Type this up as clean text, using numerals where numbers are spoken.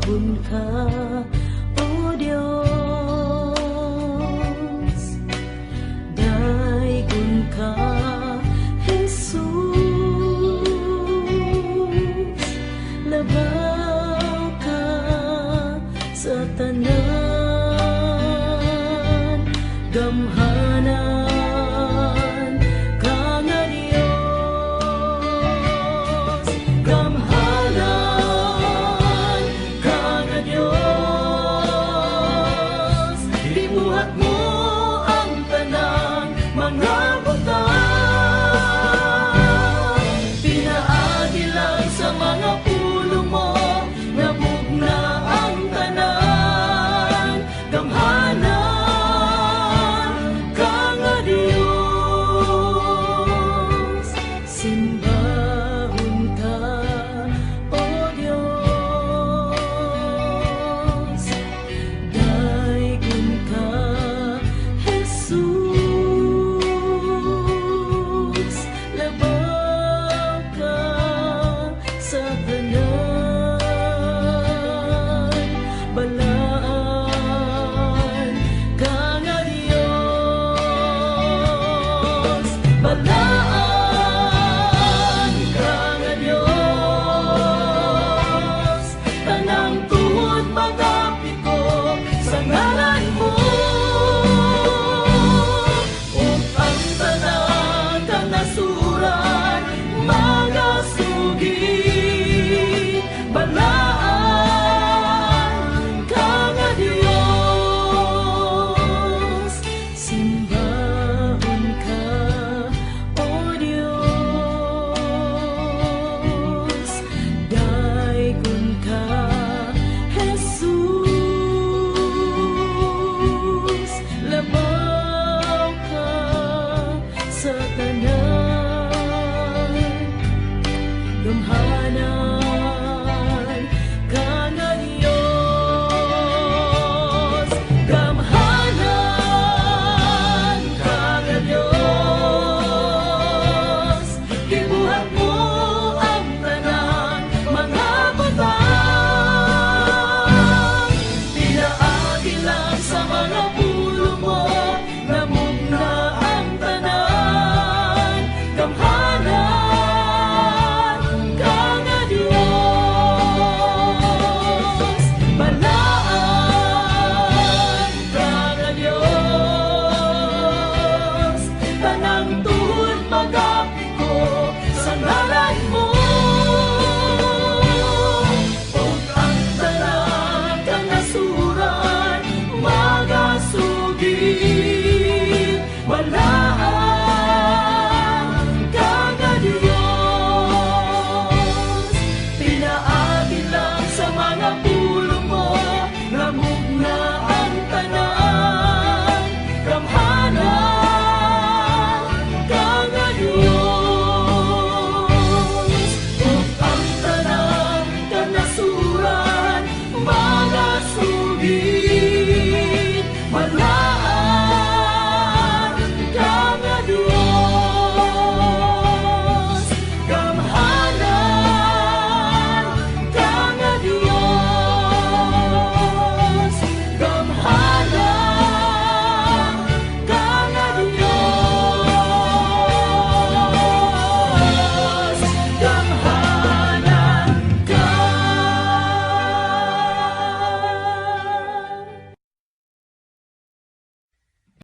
Simbahon ka, O Dios. Daygon ka, Jesus. Labaw ka sa tanan. Gamhanan ka nga Dios. Gamhanan ka nga Dios. Gibuhat mo ang tanang mga butang. Pinaagi lang sa mga pulong mo, nabugna ang tanan. Gamhanan ka nga Dios. Simbahon ka, O Dios. Daygon ka, Jesus. Labaw ka sa tanan. Balaan ka nga Dios. Balaan ka nga Dios. Tanang tuhod.